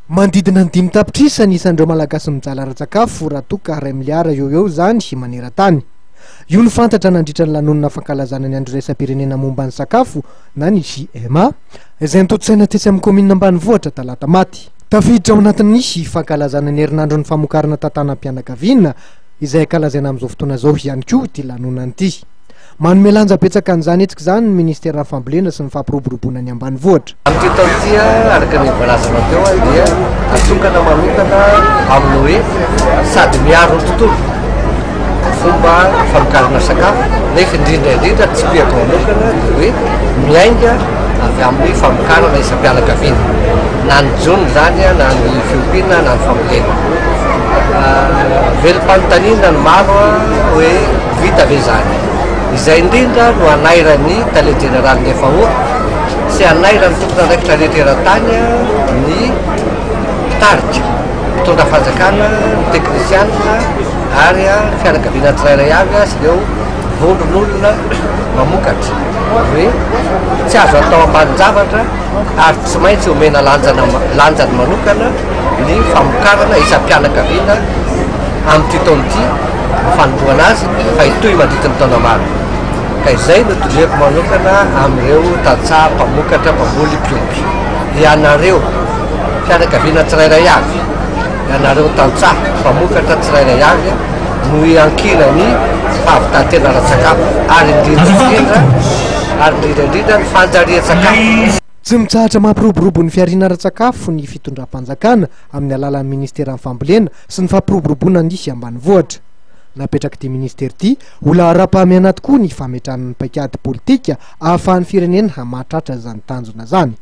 Manodidina ny 5 tapitrisa ny isan'ireo Malagasy mijaly ara-tsakafo, raha toa ka 1 miliara eo eo izany maneran-tany. Io no fantatra nandritra ny lanonana fankalazana ny andro iraisam-pirenena momba ny sakafo na ny JMA, izay notontosaina tetsy amin'ny kaominina ambanivohitra Talatamaty. Tafiditra ao anatin'ny fankalazana ny herinandron'ny famokarana tantanam-pianakaviana izay ankalazaina amin'izao fotoana izao ihany koa ity lanonana ity. Manome lanja betsaka an'izany hetsika izany ny ministeran'ny fambolena sy ny fampiroboroboana ny ambanivohitra. Amin'ity taona ity, araka ny voalazanao teo, dia atokana manokana amin'ny hoe sady miaro ny tontolo, fomba famokarana sakafo, nefa indrindra indrindra tsipihako manokana dia hoe miainga avy amin'ny famokarana isam-pianakaviana, na ny jono izany, na ny fiompiana, na ny fambolena. Velom-panontaniana ny maro hoe vita ve izany? Izay indrindra no anairan'ny tale jeneralin'ny FAO sy hanairan'ny tompon'andraikitra rehetra eran-tany ny mpitarika, mpitondra fanjakana, ny teknisianina ary ny fianakaviana tsirairay avy sy ireo vondron'olona mamokatra hoe tsy azo atao ambanin-javatra ary tsy maintsy omena lanjana lanjany manokana ny famokarana isam-pianakaviana amin'ity taona ity ny fanombohana azy fa hitohy mandritra ny taona maro. Ka izay no todihako manokana amin'ireo tantsaha mpamokatra, mpamboly, mpiompy. Ianareo fianakaviana tsirairay avy, ianareo tantsaha mpamokatra tsirairay avy no iankinan'ny fahavitan-tena ara-tsakafo ary indrindra indrindra ary indrindra indrindra ny fanjarian-tsakafo. Tsy mitsahatra mampiroborobo ny fihariana ara-tsakafo ny fitondram-panjakana amin'ny alalan'ny ministeran'ny fambolena sy ny fampiroboroboana ny ambanivohitra. Napetrak'ity minisitera ity ho laharam-pahamehana tokoa ny fametrahana ny paikady politika ahafahan'ny firenena mahatratra izany tanjona izany.